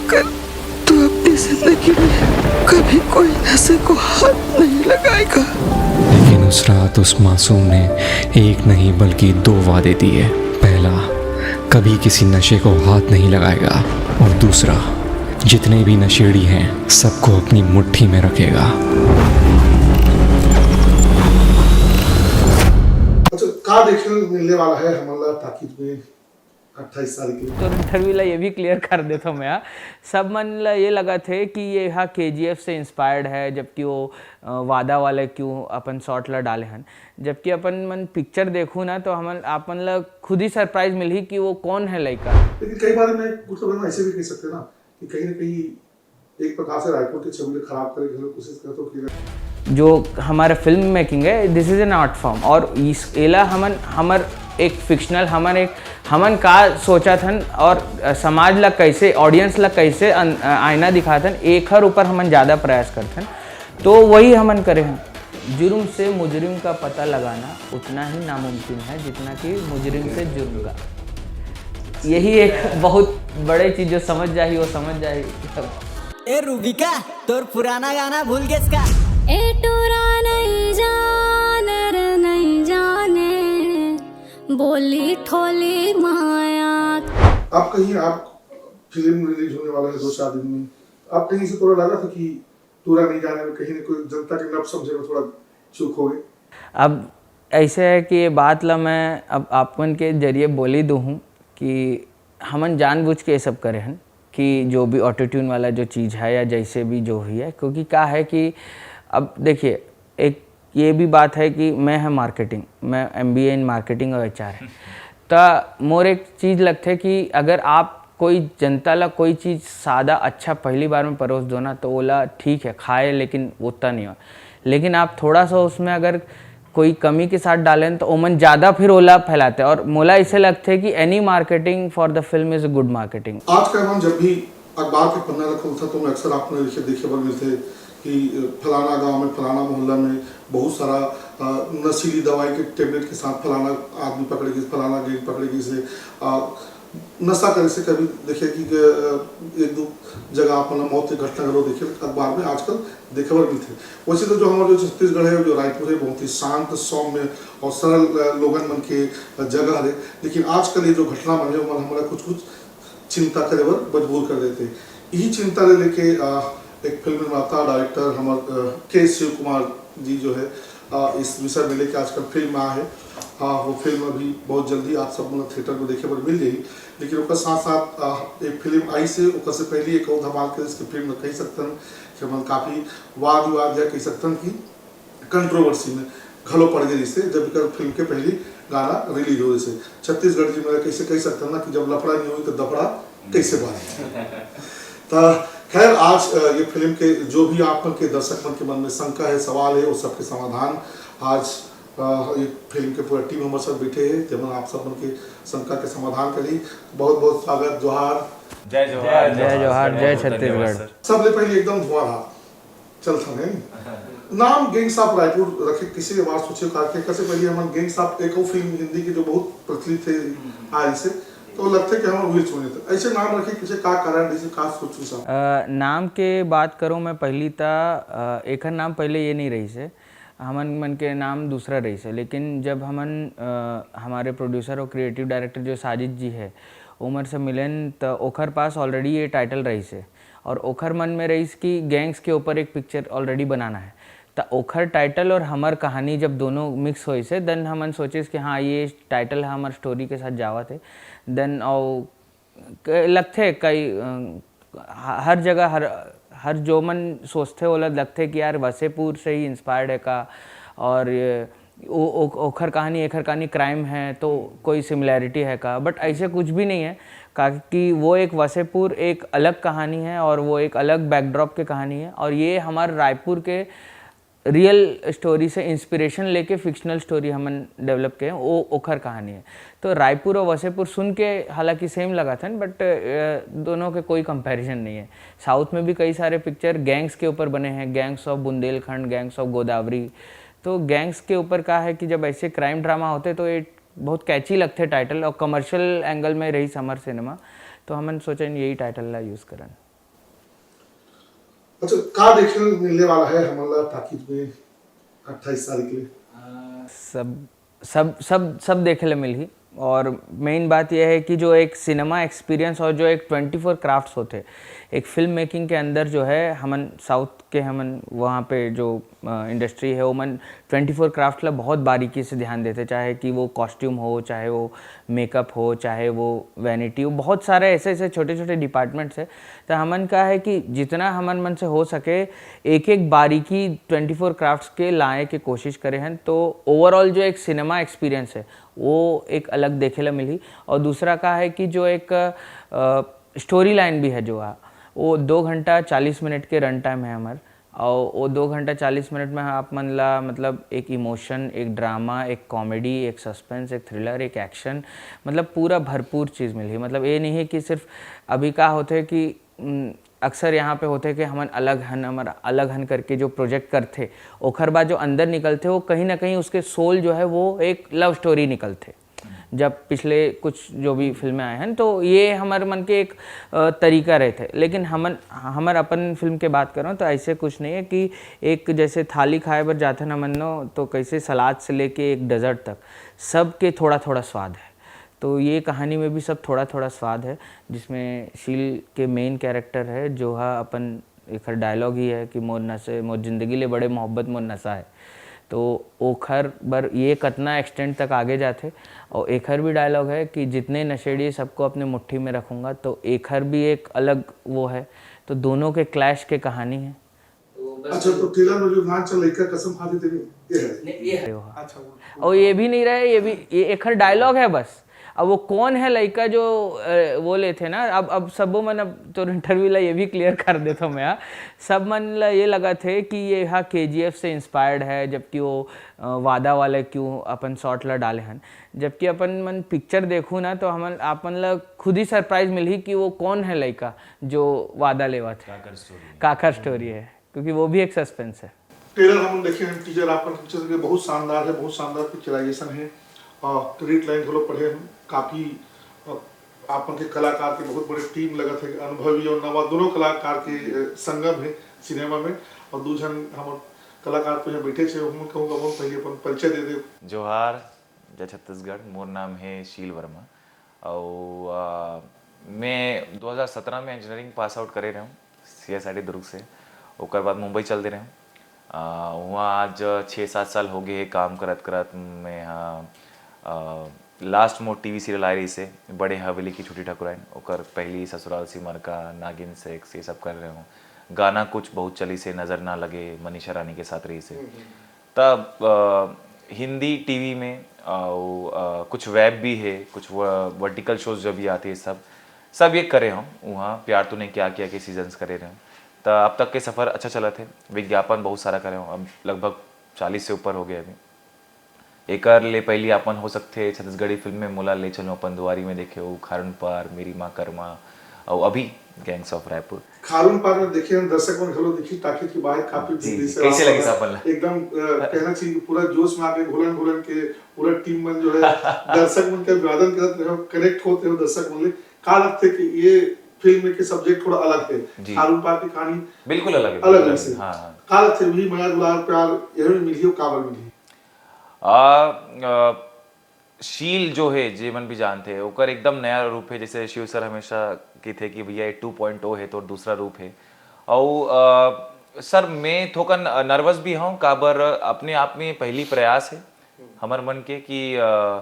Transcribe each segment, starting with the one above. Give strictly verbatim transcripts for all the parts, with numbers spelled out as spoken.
कर, तू अपनी जिंदगी में कभी कोई नशे को हाथ नहीं लगाएगा। लेकिन उस रात उस मासूम ने एक नहीं बल्कि दो वादे दिए। पहला, कभी किसी नशे को हाथ नहीं लगाएगा, और दूसरा, जितने भी नशेड़ी हैं, सबको अपनी मुट्ठी में रखेगा। अच्छा, का देखे मिलने वाला है हमन ला ताकिद में अट्ठाईस तारीख के? तो इंटरव्यू ला ये भी क्लियर कर देता हूँ मैं यहाँ। सब मन ला ये लगा थे कि ये हा के जी एफ से इंस्पायर्ड है, जबकि वो अ, वादा वाले क्यों अपन शॉट ला डाले हन। जबकि अपन मन पिक्चर देखू ना, तो हमन आप मन ला खुद ही सरप्राइज मिलही कि वो कौन है लड़का। लेकिन कई बार मैं, मतलब, हम ऐसे भी कह सकते हैं ना कि कहीं ना कहीं एक प्रकार से रायपुर की छवि को खराब करने की कोशिश करते हो कि जो हमारा फिल्म मेकिंग है, दिस इज एन आर्ट फॉर्म। और इस एला हमन हमर एक फिक्शनल, हमर एक, हमन का सोचा थन और समाज ला कैसे, ऑडियंस ला कैसे अन- आईना दिखाथन, एखर ऊपर हमन ज़्यादा प्रयास करथन। तो वही हमन करे हैं। जुर्म से मुजरिम का पता लगाना उतना ही नामुमकिन है जितना कि मुजरिम से जुर्म का। यही एक बहुत बड़े चीज़, जो समझ जाही वो समझ जाही। ए रूबिका, तोर पुराना गाना भूल गेस का? ए टोरा नहीं जाने रे नहीं जाने, बोली ठोली माया। आप कहीं, आप फिल्म रिलीज होने वाला है दो चार दिन में, आप कहीं से थोड़ा लगा था कि टूरा नहीं जाने में कहीं ना कोई जनता के नब्ज समझे में थोड़ा चूक हो गई? अब ऐसे है कि ये बात ला मैं अब आप मन के जरिए बोली दूँ हूँ कि हमन जानबूझ के ये सब करे हन कि जो भी ऑटो ट्यून वाला जो चीज़ है या जैसे भी जो भी है, क्योंकि क्या है कि अब देखिए, एक ये भी बात है कि मैं है मार्केटिंग, मैं M B A in marketing और एच आर है। त मोर एक चीज़ लगथे कि अगर आप कोई जनता ला कोई चीज़ सादा अच्छा पहली बार में परोस दो ना, तो ओला ठीक है, खाए, लेकिन उतना नहीं हो। लेकिन आप थोड़ा सा उसमें अगर कोई कमी के साथ डालें, तो ओमन ज़्यादा फिर ओला फैलाते। और मोला ऐसे लगथे कि any marketing for the film is a good marketing। आजकल हम जब भी अखबार के पन्ना ला खोलथन, तो मैं अक्सर आप मन लिखे देखे बर मिलथे कि फलाना गांव में, फलाना मोहल्ला में बहुत सारा अ, नशीली दवाई के टेबलेट के साथ फलाना आदमी पकड़े गिस, फलाना गैंग पकड़े गिस हे। अ, नशा करे से कभी देखे कि अ, एक दो जगह आप मन ला मौत के घटना घलो देखे अखबार में आजकल देखे बर मिलथे। वैसे तो जो हमारा जो छत्तीसगढ़ है, जो रायपुर है, बहुत ही शांत, सौम्य और सरल अ, लोगन मन के जगह हरे, लेकिन आजकल ये जो घटना बने, ओमन हमारा कुछ कुछ चिंता करे बर मजबूर कर देथे। यही चिंता ले लेके अ, एक फिल्म निर्माता, डायरेक्टर हमर अ, के शिव कुमार जी जो है अ, इस विषय में लेके आजकल फिल्म आए है। अ, वो फिल्म अभी बहुत जल्दी आप सब मन थिएटर में देखे बर मिल जाही। लेकिन ओकर साथ साथ अ, एक फिल्म आई से, ओकर से पहले एक और धमाल के इसके फिल्म कह सकते हैं कि हमन काफी वाद विवाद या कह सकते हैं कि कंट्रोवर्सी में घलो पड़ गई से, जब एकर फिल्म के पहली गाना रिलीज हो रही से। छत्तीसगढ़ जी में कैसे कह सकते हैं ना कि जब लफड़ा नहीं हुई तो दफड़ा कैसे बांधी। तो खैर, आज अ, ये फिल्म के जो भी आप मन के दर्शक मन के मन में शंका है, सवाल है, वो सबके समाधान आज अ, ये फिल्म के पूरा टीम हमारे साथ बैठे हैं, जेमन आप सब मन के शंका के समाधान करी। बहुत बहुत स्वागत, जोहार। जय जोहार। जय जोहार, जय बहुत बहुत छत्तीसगढ़। धन्यवाद सर। सबले पहले एकदम धुआंधार चलथन है। नाम गैंग्स ऑफ रायपुर रखे किसे बार सोचे का, के कैसे पहले हमन गैंग्स ऑफ एक और फिल्म हिंदी की जो बहुत प्रचलित है आई से, तो लगथे कि हम वही सुने थे। ऐसे नाम रखे किसे का कारण, ऐसे का सोचू साहब? अ, नाम के बात करूँ मैं पहली त अ, एखर नाम पहले ये नहीं रही से, हमन मन के नाम दूसरा रही से। लेकिन जब हमन अ, हमारे प्रोड्यूसर और क्रिएटिव डायरेक्टर जो साजिद जी है, ओमन से मिलेन, त ओखर पास ऑलरेडी ये टाइटल रही से और ओखर मन में रही कि गैंग्स के ऊपर एक पिक्चर ऑलरेडी बनाना है। त ओखर टाइटल और हमर कहानी जब दोनों मिक्स होइस हे, देन हमन सोचिस कि हाँ, ये टाइटल ह हमर स्टोरी के साथ जावत हे। देन अउ क-, लगथे कई अ, ह-, हर जगह हर हर जो मन सोचथे ओला लगथे कि यार वसेपुर से ही इंस्पायर्ड है का, और ये ओ, ओ, ओखर कहानी एखर कहानी क्राइम है तो कोई सिमिलैरिटी है का, बट ऐसे कुछ भी नहीं है। काकि वो एक वसेपुर एक अलग कहानी है और वो एक अलग बैकड्रॉप के कहानी है, और ये हमार रायपुर के रियल स्टोरी से इंस्पिरेशन लेके फिक्शनल स्टोरी हमन डेवलप किए हैं, वो ओखर कहानी है। तो रायपुर और वसेपुर सुन के हालांकि सेम लगा था, बट दोनों के कोई कंपैरिजन नहीं है। साउथ में भी कई सारे पिक्चर गैंग्स के ऊपर बने हैं, gangs of Bundelkhand, gangs of Godavari. तो गैंग्स के ऊपर का है कि जब ऐसे क्राइम ड्रामा होते तो ये बहुत कैची लगते टाइटल, और कमर्शियल एंगल में रही हमर सिनेमा, तो हमन सोचें यही टाइटल ला यूज़ करन। अच्छा, का देखे मिलने वाला है हमन ला टाकीज में अट्ठाईस तारीख ले? सब सब सब सब देखे ला मिलही। और मेन बात यह है कि जो एक सिनेमा एक्सपीरियंस और जो एक ट्वेंटी फोर क्राफ्ट्स होते, एक फिल्म मेकिंग के अंदर जो है, हमन साउथ के, हमन वहाँ पे जो इंडस्ट्री है, ओमन ट्वेंटी फोर क्राफ्ट ला बहुत बारीकी से ध्यान देते, चाहे कि वो कॉस्ट्यूम हो, चाहे वो मेकअप हो, चाहे वो वैनिटी हो, बहुत सारे ऐसे ऐसे छोटे छोटे डिपार्टमेंट्स है। तो हमन का है कि जितना हमन मन से हो सके, एक एक बारीकी ट्वेंटी फोर क्राफ्ट्स के लाए के कोशिश करे हन। तो ओवरऑल जो एक सिनेमा एक्सपीरियंस है, वो एक अलग देखे ला मिली। और दूसरा का है कि जो एक स्टोरी लाइन भी है जो है, वो दो घंटा चालीस मिनट के रन टाइम है हमार। और वो दो घंटा चालीस मिनट में आप मन ला, मतलब, एक इमोशन, एक ड्रामा, एक कॉमेडी, एक सस्पेंस, एक थ्रिलर, एक एक्शन, मतलब, पूरा भरपूर चीज़ मिली। मतलब, ये नहीं है कि सिर्फ, अभी का होते कि उम, अक्सर यहाँ पे होते कि हमन अलग हन, हमर अलग हन करके जो प्रोजेक्ट करते, ओखर बाद जो अंदर निकलते, वो कहीं ना कहीं उसके सोल जो है, वो एक लव स्टोरी निकलते। जब पिछले कुछ जो भी फिल्में आए हैं, तो ये हमर मन के एक अ, तरीका रहते। लेकिन हमन हमर अपन फिल्म के बात करो तो ऐसे कुछ नहीं है कि एक जैसे थाली खाए बर जाथन हमन नो, तो कैसे सलाद से लेके एक डेजर्ट तक सबके थोड़ा थोड़ा स्वाद है। तो ये कहानी में भी सब थोड़ा थोड़ा स्वाद है, जिसमें शील के मेन कैरेक्टर है, जो हा अपन, एखर डायलॉग ही है कि मोर नशे, मोर जिंदगी ले बड़े मोहब्बत मोर नशा है। तो ओखर बर ये कतना एक्सटेंट तक आगे जाथे। और एखर भी डायलॉग है कि जितने नशेड़ी सबको अपने मुट्ठी में रखूंगा, तो एखर भी एक अलग वो है। तो दोनों के क्लैश के कहानी है। अच्छा, तो ट्रेलर में जो नाच चल लइका कसम खाथे तेरी, ये है? नहीं, ये है। अच्छा, वो- और ये भी नहीं रहे, ये भी, ये एखर डायलॉग है बस। अब वो कौन है लइका जो अ, वो लेथे ना, अब अब सबो मन, अब तोर इंटरव्यू ला ये भी क्लियर कर देता हूँ मैं, हाँ। सब मन ला ये लगा थे कि ये हा केजीएफ से इंस्पायर्ड है, जबकि वो अ, वादा वाले क्यों अपन शॉट ला डाले हन। जबकि अपन मन पिक्चर देखू ना, तो हमन, आप मन ला खुद ही सरप्राइज मिलही कि वो कौन है लइका जो वादा लेवा थे। काकर स्टोरी है। काकर स्टोरी है, क्योंकि वो भी एक सस्पेंस है। ट्रेलर हम देखे हैं, टीजर आपन पिक्चर के बहुत शानदार है, बहुत शानदार पिक्चराइजेशन है। और क्रेडिट लाइन घलो पढ़े हम, काफी अ, आपन के कलाकार के बहुत बड़े टीम लगत है, अनुभवी और नवा दोनों कलाकार के अ, संगम है सिनेमा में। और दू झन हम कलाकार तो यहाँ बैठे छे, हम कहूँगा अपन पहले अपन परिचय दे दे। जोहार, जय छत्तीसगढ़। मोर नाम है शील वर्मा। और आ, मैं दो हज़ार सत्रह में इंजीनियरिंग पास आउट करे रहे हूँ सीएसआईटी दुर्ग से। ओकर बाद मुंबई चल दे रहे हूँ। आ, वहाँ आज छः सात साल हो गए हैं काम करत करत। मैं हाँ, आ, लास्ट मोर टीवी सीरियल आए रही से बड़े हवेली की छोटी ठाकुराइन, ओकर पहली ससुराल सिमर का, नागिन सेक्स, ये सब कर रहे हूँ। गाना कुछ बहुत चली से नज़र ना लगे, मनीषा रानी के साथ रही से। तब अ, हिंदी टीवी में अ, वो, अ, कुछ वेब भी है, कुछ वर्टिकल शोज जो भी आते हैं, सब सब ये करे हम। वहाँ प्यार तूने क्या किया के सीजन्स करे रहे हम। त अब तक के सफ़र अच्छा चलत है। विज्ञापन बहुत सारा करे हम, अब लगभग चालीस से ऊपर हो गए अभी। एकर ले पहली आपन हो सकथे छत्तीसगढ़ी फिल्म में मोला ले चलो अपन दुआरी में देखे हो, खारुन पार, मेरी माँ कर्मा, और अभी गैंग्स ऑफ रायपुर। खारुन पार में देखे हैं, दर्शक मन घलो देखी, टाकीज के बाहर काफी जी, भीड़ जी। से कैसे रहा लगे था। सब मन ला? एकदम अ, कहना चाहिए कि पूरा जोश में आके घुलन घुलन के पूरा टीम मन जो है दर्शक मन के अभिवादन करत रहे हो, कनेक्ट होते हो दर्शक मन ले। का लगथे कि ये फिल्म के सब्जेक्ट थोड़ा अलग है, जी। खारुन पार की कहानी बिल्कुल अलग है, अलग बिल्कुल है से। हाँ, हाँ। का लगथे वही मया दुलार प्यार यही मिली हो, काबर मिली? आ, आ, शील जो है, जे मन भी जानते हैं, ओकर एकदम नया रूप है। जैसे शिव सर हमेशा की थे कि भैया ये टू पॉइंट ओ है, तो दूसरा रूप है। और आ, सर, मैं थोकन नर्वस भी हूँ, काबर अपने आप में पहली प्रयास है हमर मन के कि आ,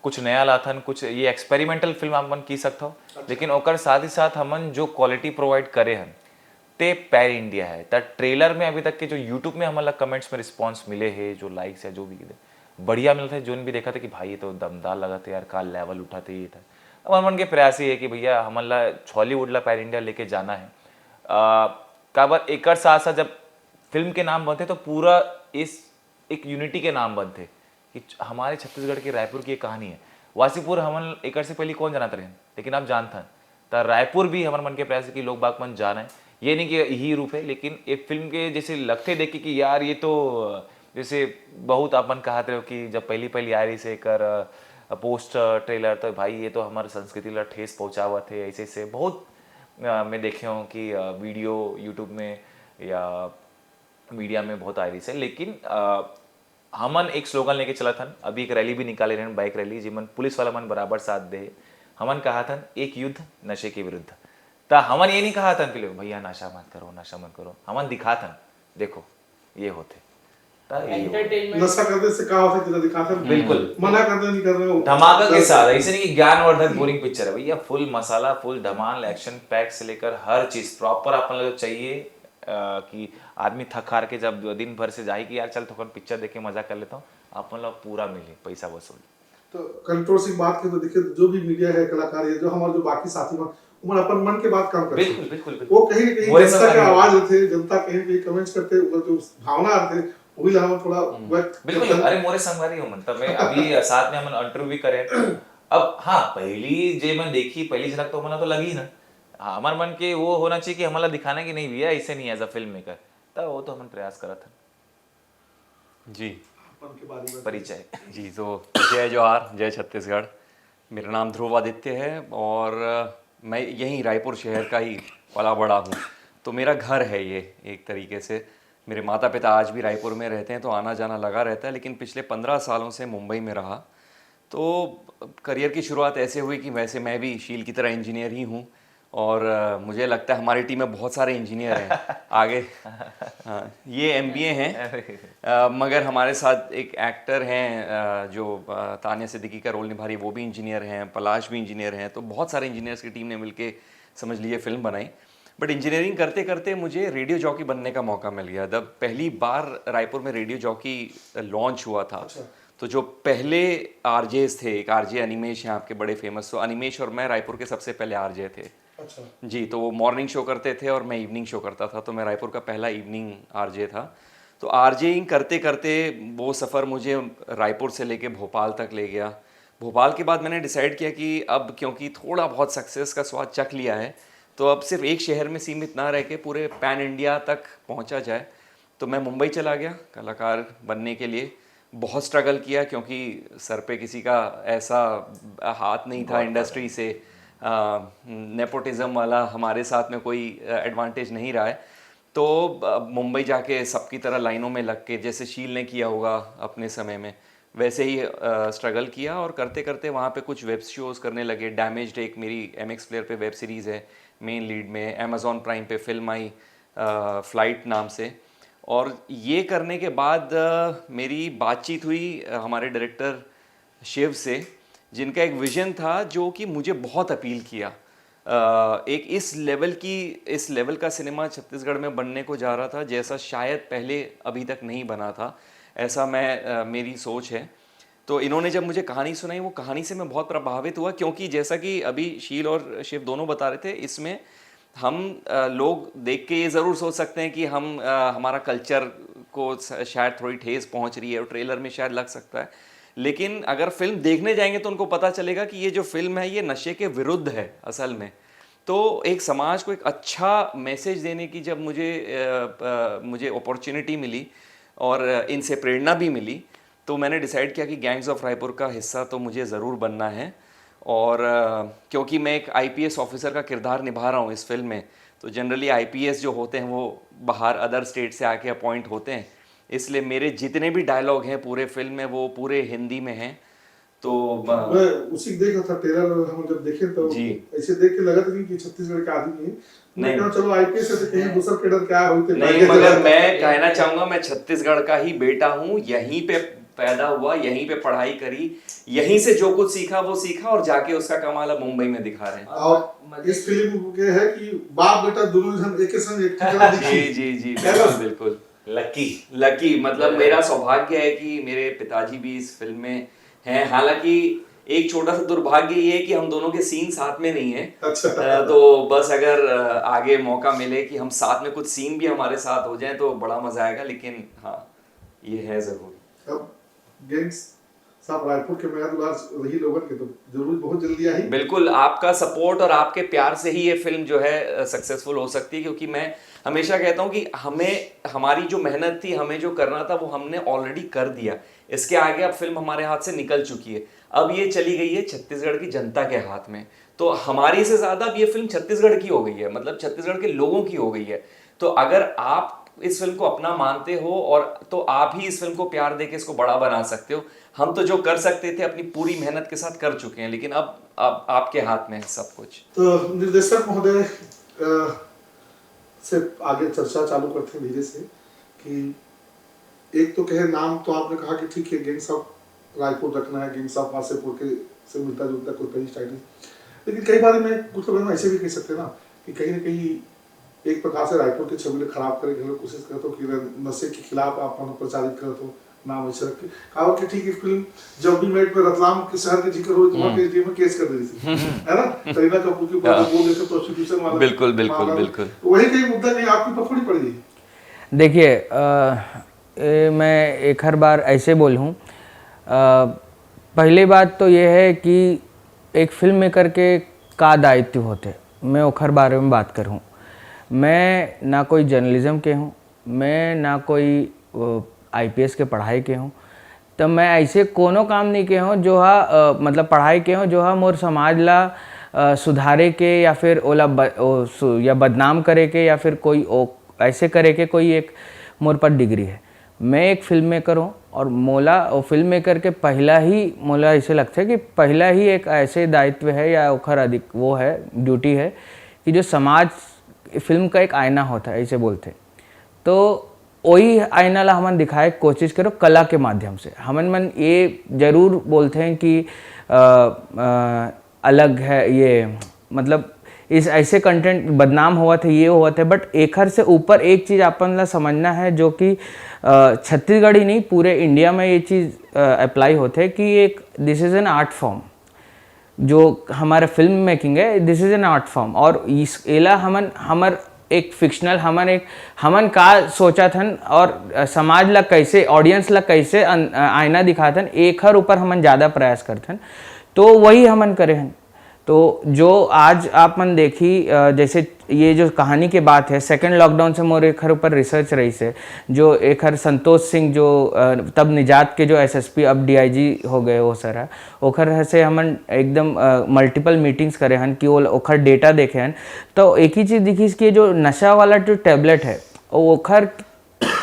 कुछ नया लाथन, कुछ ये एक्सपेरिमेंटल फिल्म आप मन की सकत हो, लेकिन ओकर साथ ही साथ हमन जो क्वालिटी प्रोवाइड करे हन, ते पैन इंडिया है। त ट्रेलर में अभी तक के जो यूट्यूब में हमन ला कमेंट्स में रिस्पॉन्स मिले है, जो लाइक्स है, जो भी है, बढ़िया मिलत है। जोन भी देखा था कि भाई, ये तो दमदार लगा था यार, का लेवल उठा था ये था। अब हमन के प्रयास ही है कि भैया, हमन ला हॉलीवुड ला पैन इंडिया लेके जाना है। आ, काबर एकर साथ साथ जब फिल्म के नाम बनते, तो पूरा इस एक यूनिटी के नाम बनते कि हमारे छत्तीसगढ़ के रायपुर की एक कहानी है। वासीपुर हमन एकर से पहले कौन जानत रहे, लेकिन आप जानत हन। त रायपुर भी हमर मन के प्रयास है कि लोग बाग मन जाने। ये नहीं कि यही रूप है, लेकिन ये फिल्म के जैसे लगते देख के कि यार, ये तो जैसे बहुत अपन कहत रहे हो कि जब पहली पहली आ रही से कर पोस्टर ट्रेलर, तो भाई, ये तो हमारे संस्कृति ला ठेस पहुँचावत है। ऐसे से बहुत अ, मैं देखे हूँ कि वीडियो यूट्यूब में या मीडिया में बहुत आए रहिस हे, लेकिन अ, हमन एक स्लोगन लेके चलत हन। अभी एक रैली भी निकाले रहन, बाइक रैली, जिमन पुलिस वाला मन बराबर साथ दे। हमन कहा थन एक युद्ध नशे के विरुद्ध। त हमन ये नहीं कहा थन कि लो भैया नशा मत करो, नशा मत करो। हमन दिखा थन, देखो ये होथे। त ये होथे। एंटरटेनमेंट नशा करने से क्या होता है, तेरा दिखाते हैं। बिल्कुल। मना करते नहीं कर रहे हो। धमाका के साथ, ऐसे नहीं कि ज्ञानवर्धक बोरिंग पिक्चर है भैया, फुल मसाला, फुल धमाल, एक्शन पैक से लेकर हर चीज प्रॉपर अपन लोग चाहिए। अ, कि आदमी थक हार के जब दिन भर से जाही कि यार चल थोकन पिक्चर देख के मजा कर लेता हूँ, अपन लोग पूरा मिली, पैसा वसूल। तो कंट्रोवर्सी बात की तो देखिए, जो भी मीडिया है, कलाकार है, जो हमारे जो बाकी साथी मन, उमन अपन मन के बात काम करते बिल्कुल हैं। बिल्कुल बिल्कुल। वो कहीं ना कहीं मोरे जनता संग के वाले आवाज होते हैं, जनता कहीं भी कमेंट्स करते हैं, वो जो भावना आते हैं, वही ला हम थोड़ा व्यक्त बिल्कुल। करते हैं। अरे मोरे संगवारी हो मन, तब मैं अभी साथ में हमन इंटरव्यू भी करे। अब हाँ, पहली जे मन देखी, पहली झलक तो हमन ला तो लगी ना। हाँ, हमारे मन के वो होना चाहिए कि हमन ला दिखाना कि नहीं भैया, ऐसे नहीं एज अ फिल्म मेकर। तब वो तो हमन प्रयास करत हन। जी। अपन के बारे में परिचय। जी, तो जय जोहार, जय छत्तीसगढ़। मेरा नाम ध्रुव आदित्य है और मैं यहीं रायपुर शहर का ही पला बड़ा हूँ। तो मेरा घर है ये एक तरीके से। मेरे माता पिता आज भी रायपुर में रहते हैं, तो आना जाना लगा रहता है। लेकिन पिछले पंद्रह सालों से मुंबई में रहा। तो करियर की शुरुआत ऐसे हुई कि वैसे मैं भी शील की तरह इंजीनियर ही हूँ और अ, मुझे लगता है हमारी टीम में बहुत सारे इंजीनियर हैं। आगे हाँ, ये एमबीए हैं। अ, मगर हमारे साथ एक एक्टर हैं, अ, जो अ, तानिया सिद्दीकी का रोल निभा रही है, वो भी इंजीनियर हैं, पलाश भी इंजीनियर हैं। तो बहुत सारे इंजीनियर्स की टीम ने मिलके, समझ लीजिए, फिल्म बनाई। बट इंजीनियरिंग करते करते मुझे रेडियो जॉकी बनने का मौका मिल गया। जब पहली बार रायपुर में रेडियो जॉकी लॉन्च हुआ था, अच्छा। तो जो पहले आरजेस थे, एक आरजे अनिमेश हैं आपके बड़े फेमस, तो अनिमेश और मैं रायपुर के सबसे पहले आरजे थे। अच्छा। जी, तो वो मॉर्निंग शो करते थे और मैं इवनिंग शो करता था, तो मैं रायपुर का पहला इवनिंग आरजे था। तो आरजेइंग करते करते वो सफ़र मुझे रायपुर से लेके भोपाल तक ले गया। भोपाल के बाद मैंने डिसाइड किया कि अब क्योंकि थोड़ा बहुत सक्सेस का स्वाद चख लिया है, तो अब सिर्फ एक शहर में सीमित ना रह के पूरे पैन इंडिया तक पहुंचा जाए। तो मैं मुंबई चला गया कलाकार बनने के लिए। बहुत स्ट्रगल किया क्योंकि सर पे किसी का ऐसा हाथ नहीं था इंडस्ट्री से। नेपोटिज्म वाला हमारे साथ में कोई एडवांटेज नहीं रहा है। तो अ, मुंबई जाके सबकी तरह लाइनों में लग के, जैसे शील ने किया होगा अपने समय में, वैसे ही स्ट्रगल किया और करते करते वहाँ पे कुछ वेब शोज़ करने लगे। डैमेज्ड एक मेरी एमएक्स प्लेयर पे वेब सीरीज़ है मेन लीड में, अमेजॉन प्राइम पे फिल्म आई फ्लाइट नाम से। और ये करने के बाद अ, मेरी बातचीत हुई अ, हमारे डायरेक्टर शिव से, जिनका एक विजन था जो कि मुझे बहुत अपील किया। अ, एक इस लेवल की, इस लेवल का सिनेमा छत्तीसगढ़ में बनने को जा रहा था, जैसा शायद पहले अभी तक नहीं बना था, ऐसा मैं अ, मेरी सोच है। तो इन्होंने जब मुझे कहानी सुनाई, वो कहानी से मैं बहुत प्रभावित हुआ, क्योंकि जैसा कि अभी शील और शिव दोनों बता रहे थे, इसमें हम अ, लोग देख के ये ज़रूर सोच सकते हैं कि हम अ, हमारा कल्चर को स- शायद थोड़ी ठेस पहुंच रही है, और ट्रेलर में शायद लग सकता है। लेकिन अगर फिल्म देखने जाएंगे तो उनको पता चलेगा कि ये जो फिल्म है, ये नशे के विरुद्ध है असल में। तो एक समाज को एक अच्छा मैसेज देने की जब मुझे अ, अ, मुझे अपॉर्चुनिटी मिली और इनसे प्रेरणा भी मिली, तो मैंने डिसाइड किया कि गैंग्स ऑफ रायपुर का हिस्सा तो मुझे ज़रूर बनना है। और अ, क्योंकि मैं एक आईपीएस ऑफिसर का किरदार निभा रहा हूँ इस फिल्म में, तो जनरली आईपीएस जो होते हैं, वो बाहर अदर स्टेट से आके अपॉइंट होते हैं, इसलिए मेरे जितने भी डायलॉग हैं पूरे फिल्म में, वो पूरे हिंदी में हैं। तो अ, मैं उसी देख रहा था ट्रेलर, हम जब देखे तो जी। ऐसे देख के लगा था कि छत्तीसगढ़ के आदमी है। मैं नहीं। कहा चलो आईपीएस है तो कहीं दूसरा कैडर क्या होते नहीं, मगर मैं कहना चाहूंगा, मैं छत्तीसगढ़ का ही बेटा हूँ, यहीं पे पैदा हुआ, यहीं पे पढ़ाई करी, यहीं से जो कुछ सीखा वो सीखा, और जाके उसका कमाल अब मुंबई में दिखा रहे हैं। और इस फिल्म के है कि बाप बेटा दोनों जन एक ही संग एक ही जगह दिखे। जी जी जी, क्या बिल्कुल बात? बिल्कुल। लकी। लकी, मतलब मेरा सौभाग्य है कि मेरे पिताजी भी इस फिल्म में हैं। हालांकि एक छोटा सा दुर्भाग्य ये है कि हम दोनों के सीन साथ में नहीं है। अच्छा। अ, तो बस अगर अ, आगे मौका मिले कि हम साथ में, कुछ सीन भी हमारे साथ हो जाए तो बड़ा मजा आएगा, लेकिन हाँ, ये है जरूर। अब गैंग्स साहब रायपुर के मया दुलार रही लोगन के तो जरूर बहुत जल्दी आई। बिल्कुल, आपका सपोर्ट और आपके प्यार से ही ये फिल्म जो है सक्सेसफुल हो सकती है, क्योंकि मैं हमेशा कहता हूँ कि हमें, हमारी जो मेहनत थी, हमें जो करना था, वो हमने ऑलरेडी कर दिया। इसके आगे अब फिल्म हमारे हाथ से निकल चुकी है, अब ये चली गई है छत्तीसगढ़ की जनता के हाथ में। तो हमारी से ज्यादा अब ये फिल्म छत्तीसगढ़ की हो गई है, मतलब छत्तीसगढ़ के लोगों की हो गई है। तो अगर आप इस फिल्म को अपना मानते हो और तो आप ही इस फिल्म को प्यार देके इसको बड़ा बना सकते हो। हम तो जो कर सकते थे अपनी पूरी मेहनत के साथ कर चुके हैं, लेकिन अब अब आपके हाथ में है सब कुछ। तो निर्देशक महोदय अ, से आगे चर्चा चालू करते हैं धीरे से कि एक तो कहे नाम तो आपने कहा कि ठीक है, गैंग्स ऑफ रायपुर रखना है, गैंग्स ऑफ वासेपुर के से मिलता जुलता कोई पहली स्टाइल है, लेकिन कई बार मैं कुछ लोग ऐसे भी कह सकते हैं ना कि कहीं ना कहीं एक प्रकार से रायपुर की छवि खराब करे के कोशिश करते हो कि नशे के खिलाफ आप प्रचारित करते हो नाम ऐसे रख के। कहा कि ठीक है, फिल्म जब भी मेट में रतलाम के शहर के जिक्र हो तो वहाँ के एसडीएम में केस कर देती थी, है ना? करीना कपूर के ऊपर हाँ। बोल देते प्रोस्टिट्यूशन वाला बिल्कुल, बिल्कुल, मामला। बिल्कुल। तो वही कहीं मुद्दा कहीं आपकी पकड़ी पड़ गई। देखिए अ, ए, मैं एक हर बार ऐसे बोलूँ, अ, पहली बात तो ये है कि एक फिल्म मेकर के का दायित्व होते, मैं ओखर बारे में बात करूँ। मैं ना कोई जर्नलिज्म के हूँ, मैं ना कोई आईपीएस के पढ़ाई के हूँ, तो मैं ऐसे कोनो काम नहीं के हूँ जो हा अ, मतलब पढ़ाई के हूँ जो हा मोर समाज ला अ, सुधारे के या फिर ओला ब, ओ, सु, या बदनाम करे के या फिर कोई ओ, ऐसे करे के कोई एक मोर पर डिग्री है। मैं एक फिल्म मेकर हूँ और मोला वो फिल्म मेकर के पहला ही मोला ऐसे लगता है कि पहला ही एक ऐसे दायित्व है या ओखर अधिक वो है, ड्यूटी है कि जो समाज फिल्म का एक आईना होता है ऐसे बोलते हैं। तो वही आईना ला हमन दिखाए के कोशिश करो कला के माध्यम से। हमन मन ये जरूर बोलते हैं कि अ, अ, अलग है ये, मतलब इस ऐसे कंटेंट बदनाम होवत है, ये होवत है, बट एखर से ऊपर एक चीज अपन ला समझना है जो कि अ, छत्तीसगढ़ ही नहीं पूरे इंडिया में ये चीज अप्लाई होते है कि एक दिस इज एन आर्ट फॉर्म। जो हमारा फिल्म मेकिंग है, दिस इज एन आर्ट फॉर्म। और इस एला हमन हमर एक फिक्शनल हमन एक हमन का सोचत हन और अ, समाज ला कैसे, ऑडियंस ला कैसे अन- अ, आईना दिखात हन, एखर ऊपर हमन ज्यादा प्रयास करत हन। तो वही हमन करे हन। तो जो आज आप मन देखी अ, जैसे ये जो कहानी के बात है, सेकंड लॉकडाउन से मोर एखर ऊपर रिसर्च रही से, जो एखर संतोष सिंह जो अ, तब निजात के जो एसएसपी अब डीआईजी हो गए वो सर है, ओखर से हमन एकदम मल्टीपल मीटिंग्स करे हन कि वो ओखर डेटा देखे हन। तो एक ही चीज दिखिस कि जो नशा वाला जो टैबलेट है वो ओखर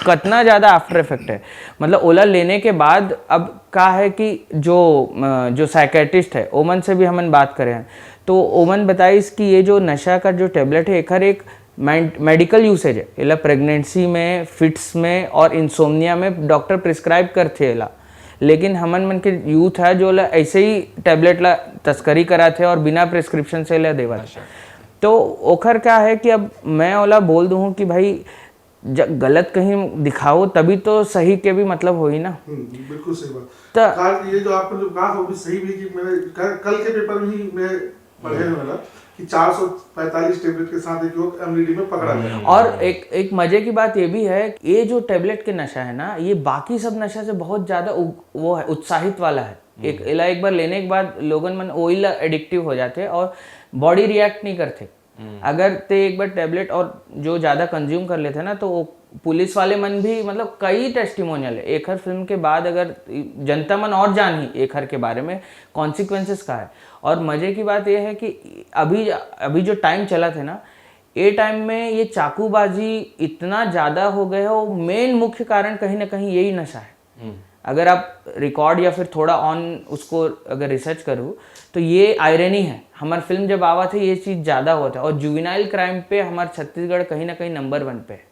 कतना ज्यादा आफ्टर इफेक्ट है। मतलब ओला लेने के बाद अब का है कि जो अ, जो साइकेट्रिस्ट है ओमन से भी हमन बात करे हैं, तो ओमन बताइस कि ये जो नशा का जो टैबलेट है एखर एक मेडिकल यूसेज है। एला प्रेगनेंसी में, फिट्स में और इंसोम्निया में डॉक्टर प्रिस्क्राइब करथे एला। लेकिन हमन मन के यूथ है जो ला ऐसे ही टैबलेट ला तस्करी कराथे और बिना प्रिस्क्रिप्शन से एला देवत। तो ओखर क्या है कि अब मैं ओला बोल दूँ कि भाई ज- गलत कहीं दिखाओ तभी तो सही के भी मतलब होई ना। हम्म, बिल्कुल सही बात। त- खास ये जो आपने जो कहा था वो भी सही भी कि मैंने कल, कल के पेपर में ही मैं पढ़े हुए ना कि चार सौ पैंतालीस टैबलेट के साथ एक युवक एमडीडी में पकड़ा गया। और एक एक मजे की बात ये भी है, ये जो टैबलेट के नशा है ना, ये बाकी सब नशा से बहुत ज्यादा उ, वो है, उत्साहित वाला है। एक एला एक बार लेने के बाद लोगन मन ओइला एडिक्टिव हो जाते हैं और बॉडी रिएक्ट नहीं करते। अगर ते एक बार टैबलेट और जो ज्यादा कंज्यूम कर लेते ना, तो वो पुलिस वाले मन भी, मतलब कई टेस्टिमोनियल है एखर फिल्म के बाद, अगर जनता मन और जानही एखर के बारे में कॉन्सिक्वेंसेस का है। और मजे की बात यह है कि अभी अभी जो टाइम चला थे ना, ये टाइम में ये चाकूबाजी इतना ज्यादा हो गया है, वो मेन मुख्य कारण कहीं ना कहीं यही नशा है। अगर आप रिकॉर्ड या फिर थोड़ा ऑन उसको अगर रिसर्च करो, तो ये आयरनी है। हमार फिल्म जब आवा थे ये चीज ज्यादा होता है और जुविनाइल क्राइम पे हमार छत्तीसगढ़ कहीं ना कहीं नंबर वन पे है,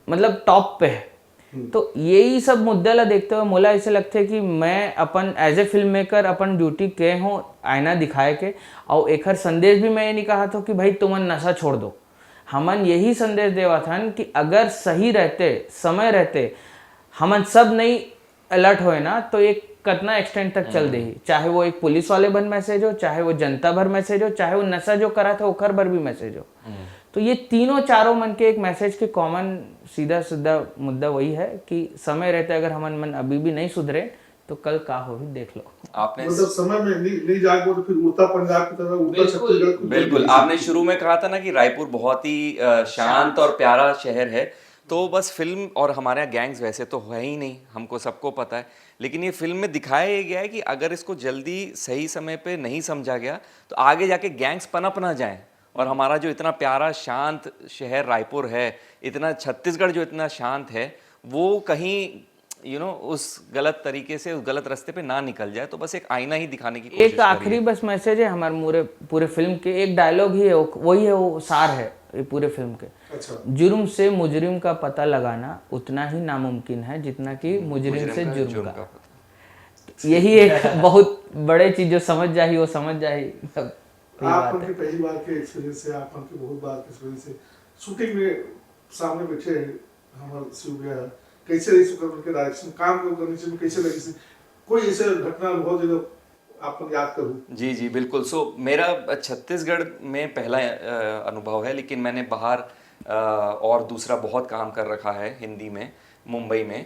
मतलब टॉप पे है। तो यही सब मुद्दा ला देखते हुए मोला ऐसे लगते कि मैं अपन एज ए फिल्म मेकर अपन ड्यूटी के हूँ आईना दिखाए के। और एकर संदेश भी मैं ये नहीं कहा था कि भाई तुमन नशा छोड़ दो। हमन यही संदेश देवत हन कि अगर सही रहते, समय रहते, हमन सब नहीं अलर्ट होए ना, तो एक कतना एक्सटेंट तक चल देही। चाहे वो एक पुलिस वाले भर मैसेज हो, चाहे वो जनता भर मैसेज हो, चाहे वो नशा जो करा था ओकर भर भी मैसेज हो। तो ये तीनों चारों मन के एक मैसेज के कॉमन सीधा सीधा मुद्दा वही है कि समय रहते अगर हमन मन अभी भी नहीं सुधरे तो कल का होही देख लो। आपने मतलब समय में नहीं, नहीं जाके तो फिर उड़ता पंजाब की तरह उड़ता छत्तीसगढ़ की बिल्कुल। आपने शुरू में कहा था ना कि रायपुर बहुत ही अ, शांत और प्यारा शहर है, तो बस फिल्म, और हमारे यहाँ गैंग्स वैसे तो है ही नहीं, हमको सबको पता है, लेकिन ये फिल्म में दिखाया ये गया है कि अगर इसको जल्दी सही समय पे नहीं समझा गया तो आगे जाके गैंग्स पनप ना जाएं, और हमारा जो इतना प्यारा शांत शहर रायपुर है, इतना छत्तीसगढ़ जो इतना शांत है, वो कहीं यू you नो know, उस गलत तरीके से, उस गलत रास्ते पे ना निकल जाए। तो बस एक आईना ही दिखाने की कोशिश एक आखिरी बस मैसेज है हमारे पूरे पूरे फिल्म के, एक डायलॉग ही है, वो- वही है, वो सार है ये पूरे फिल्म के। अच्छा। जुर्म से मुजरिम का पता लगाना उतना ही नामुमकिन है जितना कि मुजरिम से जुर्म का। यही एक बहुत बड़े चीज, जो समझ जाही वो समझ जाही। सब यही आप बात मन के पहली बार के एक्सपीरियंस है, आप मन के बहुत बार के एक्सपीरियंस है, शूटिंग में सामने बैठे हैं हमारे शिव भैया, कैसे रही सुकर के डायरेक्शन, काम के ऊपर नीचे में कैसे लगी से, कोई ऐसे घटना अनुभव जो आप मन याद करूँ? जी जी बिल्कुल। सो मेरा छत्तीसगढ़ में पहला अ, अनुभव है, लेकिन मैंने बाहर अ, और दूसरा बहुत काम कर रखा है हिंदी में, मुंबई में।